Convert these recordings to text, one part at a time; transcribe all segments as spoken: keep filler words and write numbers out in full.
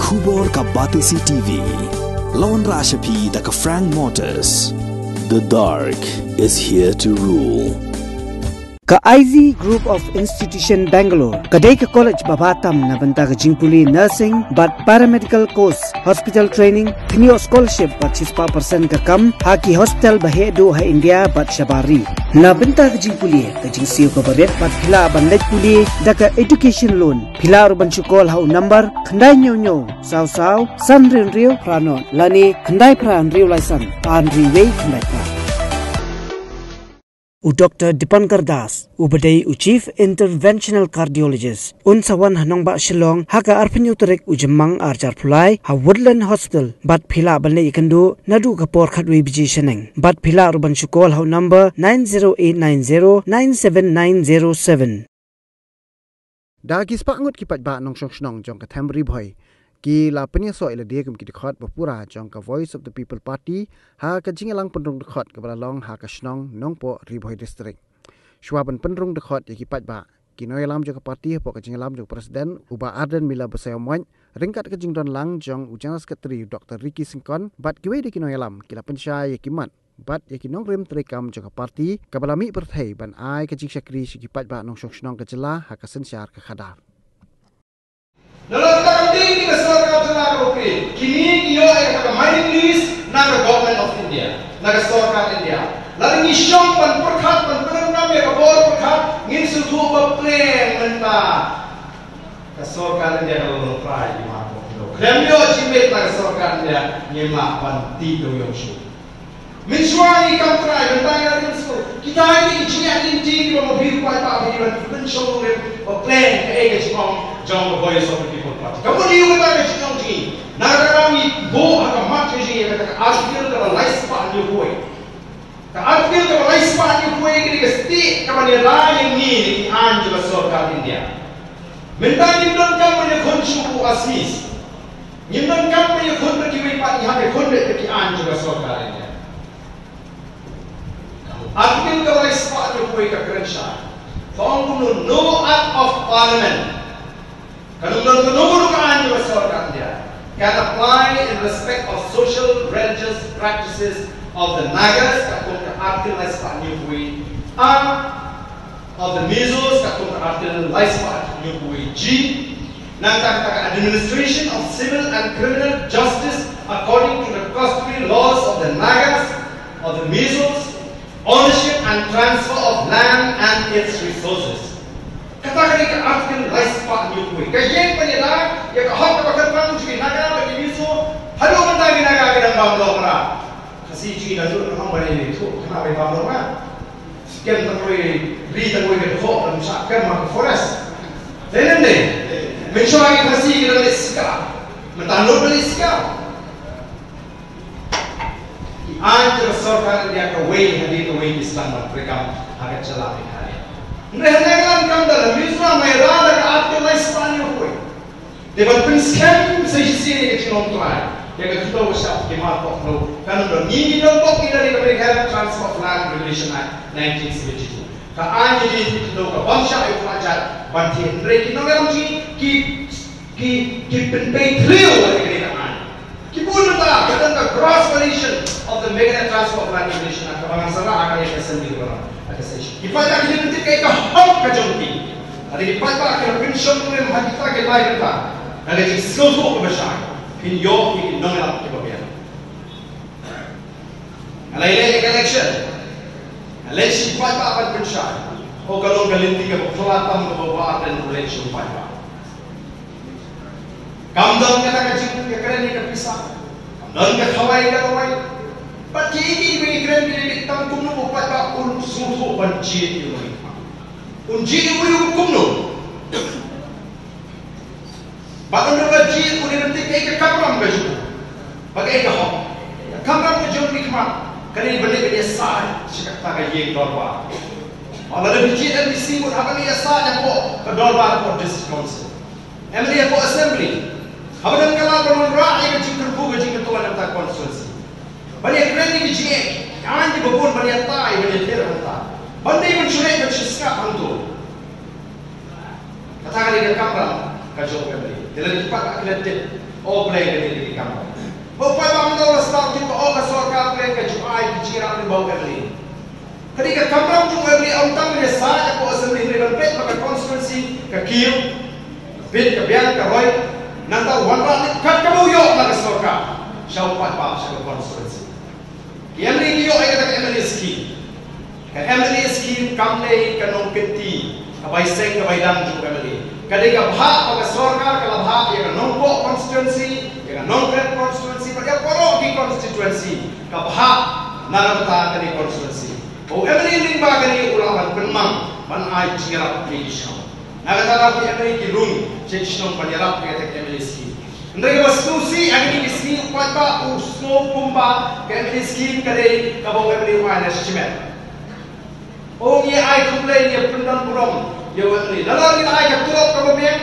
Khubor ka Batesi T V. La wanrah sha phi da ka Frank Motors. The dark is here to rule. Ka I Z Group of Institution Bangalore ka dei ka college ba bha tam na bynta ka jingpule nursing bad paramedical course, hospital training, kynnoh scholarship bad shispah percent ka kam ha ki hospital ba heh duh ha India bad shabar ri. Na bynta ka jingpule ka jingsiew kaba rit bad phi lah ban leit pule da ka education loan. Phi lah ruh ban shu call ha u number khyndai hynñiew hynñiew saw saw san hynriew hynriew phra nod lane khyndai phra hynriew lai san ar hynriew wei khyndai phra. U Doctor Dipankar Das, uba dei u Chief Interventional Cardiologist, un sa wan ha nongbah Shillong ha ka arphew hynñiew tarik u Jymmang ar hajar arphew lai ha Woodland Hospital, bad phi lah ban leit ïakynduh naduh ka por khatwei baje shaneng. Bad phi lah ruh ban shu call ha u number nine zero eight nine zero nine seven nine zero seven. Da ki spah ngut ki paidbah nongshong shnong jong ka them Ri Bhoi ki la pynïasoh ïa lade kum ki dkhot ba pura jong ka Voice of the People Party ha ka jingïalang pynrung dkhot kaba la long ha ka shnong Nongpoh, Ri Bhoi District. Shuwa ban pynrung dkhot ïa ki paidbah, ki nongïalam jong ka party hapoh ka jingïalam jong u President u Bah Ardent Miller Basaiawmoit ryngkat ka jingdon lang jong u General Secretary u Doctor Ricky Syngkon bad kiwei de ki nongïalam ki la pynshai ïa ki mat bad ïa ki nongrim treikam jong ka party kaba la mih pyrthei ban ai ka jingshakri sha ki paidbah nongshong shnong ka jylla ha ka synshar ka khadar. Na la ka ding ni ka sorkar jylla ka upri kini ki ïoh ïa ka mining lease na ka Government of India, na ka sorkar India. La ngi shong ban pyrkhat ban pynrem ïa ka bor pyrkhat ngin sngewthuh ba pleng mynta ka sorkar India ka long trai ki ma ko. Khlem ïoh jingmut na ka sorkar India ngim lah ban tih da u ïong shuh. Mynshuwa ngi kam trai, mynta ngi la rim skur. Kita ki jingïaid lynti kiba ma phi u paidbah phi ban pynshong nongrim ba pleng kaei ka jingong jong ka Voice of the People Party. Ka mut ïa kata ka jingong jong ngi. Na kata ka daw ngi buh ha ka mat ka jong ngi ïa kata ka article kaba lai spah hynñiew phew. Ka article kaba lai spah hynñiew phew ka dei ka stieh kaba ïada ïa ngi na ki aiñ jong ka sorkar India. Mynta ngim donkam ban ïakhun shuh u Asmis. Ngim donkam ban ïakhun bad kiwei pat, ngi hap ïakhun bad ki aiñ jong ka sorkar India. Article kaba lai spah hynñiew phew ka kren shai. Ka ong kumno, no act of parliament, ka nongdon kano kano ka aiñ jong ka sorkar India, can apply in respect of social religious practices of the Nagas, katkum ka article lai spah hynñiew phew A, of the Mizos, katkum ka article lai spah hynñiew phew G. Nangta kata ka administration of civil and criminal justice according to the customary laws of the Nagas, of the Mizos, ownership and transfer of land and its resources. Kata ka dei ka article lai spah hynñiew phew. Ka ïeng ban ïada ïa ka hok kaba kyrpang jong ki Naga bad ki Mizo. Haduh mynta ki Naga ki dang bam long mrad. Khasi jong ngi dang duk nang ban ïathuh kane ban bam long mrad. Kem tang wei ri tang wei ka dkhot dang shah kem ha ka forest. Dei ne em dei? Mynshuwa ki Khasi ki dang leit sikar. Mynta nud ban leit sikar. Ki aiñ jong ka sorkar India kawei hadien kawei ki sdang ban treikam ha ka jylla Meghalaya. Hynrei ha Nagaland kam don, ha Mizoram ma ïada da ka article lai spah hynñiew phew. Te ban pynskhem sa shisien ïa ka jinglong trai ïa ka khyndew ka shyiap ki mar pok khyndew. Kan don, ngi ngi don pok ngi don ïa ka Meghalaya Transfer of Land Regulation Act nineteen seventy-two. Ka aiñ ïa ka khyndew ka bym shah ïa u khlajat ban thied, hynrei ki nongïalam jong ngi ki Ki, ki pynpei thliew ïa kane ka aiñ. Ki bun mynta ka don ka gross violation of the Meghalaya Transfer of Land Regulation Act kaba ngan sa rah ha kane ka assembly kaba ngan, ha ka session. Ki paidbah ki dei ban tip kaei ka hok ka jong ki. Lada ki paidbah ki la pynshong nongrim ha kita ki lai bynta, da ka jingsngewthuh kaba shai, phin ïoh ïa ki nongïalam kiba biang. Nga la ïaleh ïa ka election. Election pat ba ban pynshai. Ko ka long ka lynti kaba phylla tam kaba u Bah Ardent u leh sha u paidbah. Kam don kata ka jingkren ïa ka pisa. Kam don ka khawai ka lawai. Bad kiei kiei kiba ngi kren ki dei tam kumno u paidbah un sngewthuh ban jied ïa u. Un jied ïa u kumno. Ba un da ba jied, un da ba tip kaei ka kamram ka jong u, ba kaei ka hok. Ka kamram ka jong u, ka khmat ka dei ban leit ban ïasaid sha kata ka ïing dorbar. Ba lada phi jied MDC mut, haba phi ïasaid hapoh ka dorbar, hapoh District Council, em lei hapoh Assembly, haba don ka lad ban wanrah ïa ka jingkyrkhu ka jingkyrkhu na kata ka constituency. Ban ïakren ïa ki jingeh, ki aiñ kiba bun ban ïatai, ban ïathir hangta. Ban dei ban shu leit ban shu skhem hangto. Kata ka dei ka kamram ka jong u MLA. Te lada ki paidbah ki la tip, O Blei, ka dei ka kam. Ba u paidbah mynta u la stad tip ba o ka sorkar Blei ka ju ai ki jingïarap lyngba u M L A. Ka dei ka kamram jong u M L A, ym tang ïa sa ïa ka assembly, hynrei ban peit ba ka constituency ka kiew, ka bit ka biang ka roi, nangta u wanrah leit kat kaba u ïoh na ka sorkar sha u paidbah, sha ka constituency. Ki M L A ki ïoh ïa kata ka M L A scheme. Ka M L A scheme kam dei ka nongkynti, ka bai seng ka bai dang jong u M L A. Ka dei ka bhah ba ka sorkar ka la bhah ïa ka Nongpoh constituency, ïa ka Nongkrem constituency, bad ïa baroh ki constituency. Ka bhah na ka bynta kane constituency. Ba u M L A lyngba kane u lah ban pynmang ban ai jingïarap ïa ki shnong. Na kata ka daw ki M L A ki rung sha ki shnong ban ïarap ïa kata ka M L A scheme. Hynrei kaba sngewsih ha kine ki sngi u paidbah u sngew kumba ka M L A scheme ka dei kaba u M L A u ai na shimet. O, ngi ai khublei, ngi pyndon burom ïa u M L A. Nalor ngi la ai ka tulop kaba biang,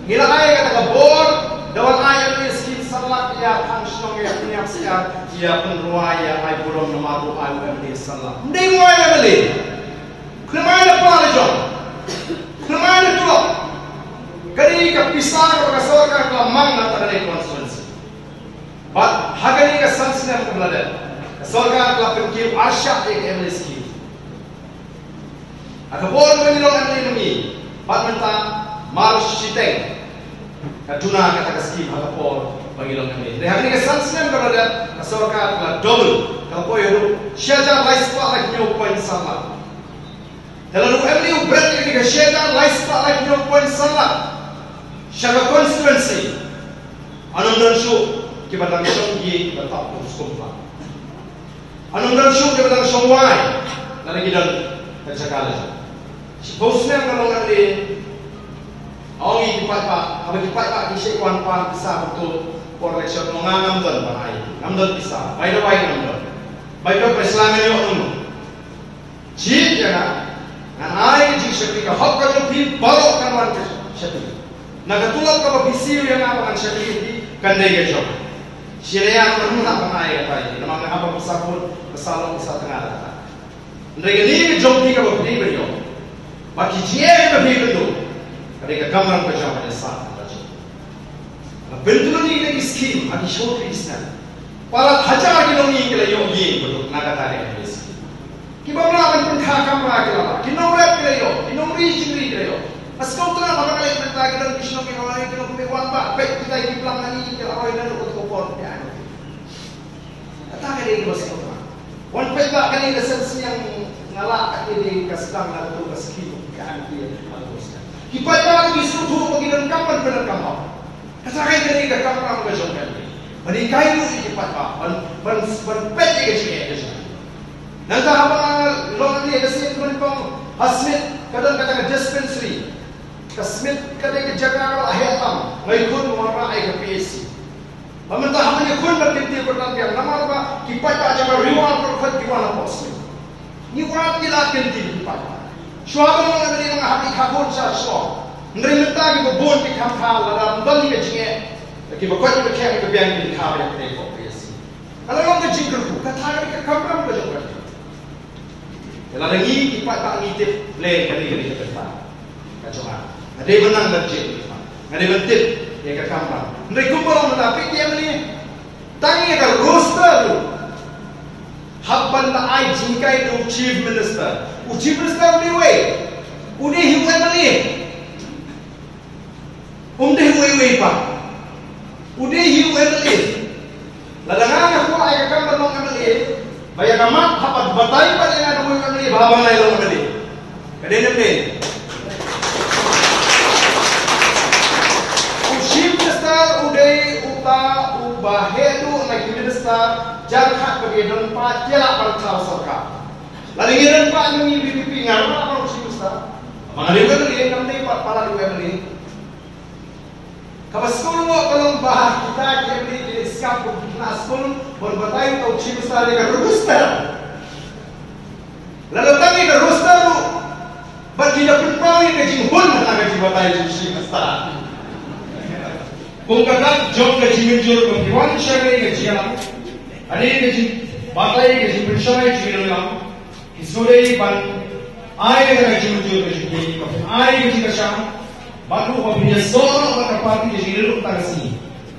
ngi la ai kata ka bor, da wan ai M L A scheme san lak ïa thang shnong ïa pynïap syiar, ïa pynrwai, ïa ai burom namar u ai u M L A san lak. Ym dei u ai u M L A. Khlem ai na para jong. Khlem ai na tulop. Ka dei ka pisa kaba ka sorkar ka la mang na kata ka constituency. Bad ha kane ka san snem kaba la dep, ka sorkar ka la pynkiew arshah ïa ka M L A scheme. Ha ka por ba ngi long M L A ngi, bad mynta mar shiteng ka duna kata ka scheme ha ka por ba ngi long M L A. Te ha kane ka san snem kaba la dep, ka sorkar ka la double, ka la poi haduh shi hajar lai spah lai hynñiew point san lak. Te lada u M L A u bret ïa ka shi hajar lai spah lai hynñiew point san lak sha ka constituency, yn ym don shuh kiba dang shong ïing kiba tap kum skum ba. Yn ym don shuh kiba dang shong wai lada ki don ka jaka la jong. Shiphew snem nga long M L A, ong ïa ki paidbah, haba ki paidbah ki shait wan pan pisa ha kato por election, nga ngam don ban ai, ngam don pisa. By the way, ngam don. By the way, pisa ngan ïoh nangno? Jied ïa nga, ngan ai ka jingshakri, ka hok ka jong phi baroh kan wan ka shakri. Na ka tulop kaba phi siew ïa nga ba ngan shakri ïa phi, kan dei ka jong. Shi ïa nga, ngam hap ban ai kata ïa phi, namar nga hap ban pisa bun, pisa long, pisa tnga da kata. Hynrei kane ka jong phi kaba phi dei ban ïoh. Bad ki jingeh kiba phi ïakynduh, ka dei ka kamram ka jong ka jingïasah ka jong. Nga pyntlot ïa ki scheme ha ki shong ki snem. Palat hajar ki nongïing ki la ïoh ïing baduk na kata ka scheme. Ki bym lah ban pynkha kamra ki la lah. Ki nongrep ki la ïoh, ki nongri jingri ki la ïoh. Nga sngewtynnat ba ka leit mynta ki don ki shnong ki nongrep ki nongri wan ba peit kita ki plang na ngi ki la roi na ruh ka por ki ai. Kata ka dei kaba sngewtynnat. Wan peit ba kane ka seng sniang nga lah ka dei ka sdang na ka scheme ka M P. Ki paidbah ki sngewthuh ba ki donkam ban pyndonkam hok. Kata ka dei ka kamram ka jong ka M P. Ban hikai ruh ïa ki paidbah ban ban ban peit ïa ka jingeh ka jong. Nangta haba nga long M P ka sien ban pang ha Smit ka don kata ka dispensary. Ka Smit ka dei ka jaka kaba heh tam. Nga ïakhun wanrah ïa ka P H C. Ba mynta haba ïakhun ban kyntiew kyrdan biang namar ba ki paidbah jong ka Ri War Pyrkhat ki wan hapoh Smit. Ngi wan ngi la kyntiew ki paidbah. Shuwa ba nga long M L A nga hap ïakhun sha shuwa. Hynrei mynta kiba bun ki kham kha lada ym don ka jingeh. Kiba koit kiba khiah kiba biang ki kha ba ïa ka dei ko P H C. Ka la long ka jingkyrkhu, kata ka dei ka kamram ka jong ka. Te lada ngi ki paidbah ngi tip, Blei, kane ka dei ka bynta ka jong nga. Nga dei ban nang ban jied, nga dei ban tip ïa ka kamram. Hynrei kumba long mynta phi ki M L A, tang ïa ka roster ruh hap ban da ai jinghikai da u Chief Minister. U Chief Minister u dei uwei, u dei hi u M L A. Um dei uwei uwei pat. U dei hi u M L A. Lada nga nga kwah ïa ka kam ban long M L A, ba ïa ka mat hap ban batai pat ïa nga da uwei u M L A ba haba nga long M L A. Ka dei ne em dei? U Chief Minister u dei uta uba heh duh na ki minister, jar khat ba ki don pat ki lah ban thaw sorkar. Lada ngi don pat ngi V P P nga lah ban long Chief Minister. Ba nga dei u M L A, ngam dei pat palat u M L A. Kaba sngewlyngngoh ka long ba kita ki M L A ki dei sngap kum ki khynnah skul ban batai ïa u Chief Minister ïa ka roster. Lada tang ïa ka roster ruh bad ki da pynpaw ïa ka jinghun ha ka jingbatai jong u Chief Minister. Kum ka dak jong ka jingmynjur ba ki wan sha ka jingïalang, ane ka jingbatai, ka jingpynshai, ka jingïalang. Ki sngewdei ban ai ka jingmynjur ka jong ki, ban ai ka jingkyrshan, bad ruh ban ïasoh noh bad ka party ka jingïalang tang ka sngi.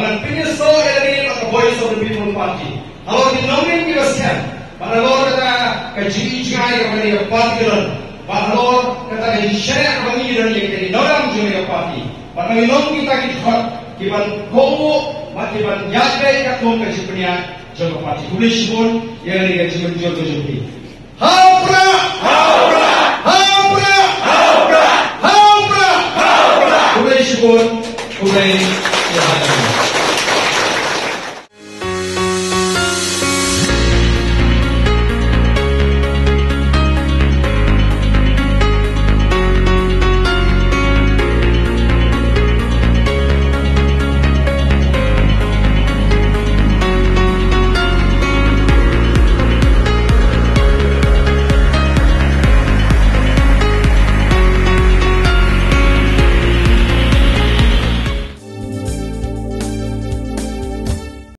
ngan pynïasoh ïa lade bad ka Voice of the People Party. Halor ki nongrim kiba sngewsih, bad halor kata ka jingïohi jngai kaba ngi ïa party ka long, bad halor kata ka jingshaniah kaba ngi don ïa kita ki nongïalam jong ka party. Bad ngi long kita ki dkhot kiban kohnguh bad kiban ïaid beit katkum ka jingpynïaid jong ka party. Khublei shibun ïa kane ka jingmynjur ka jong phi. Ha u Prah!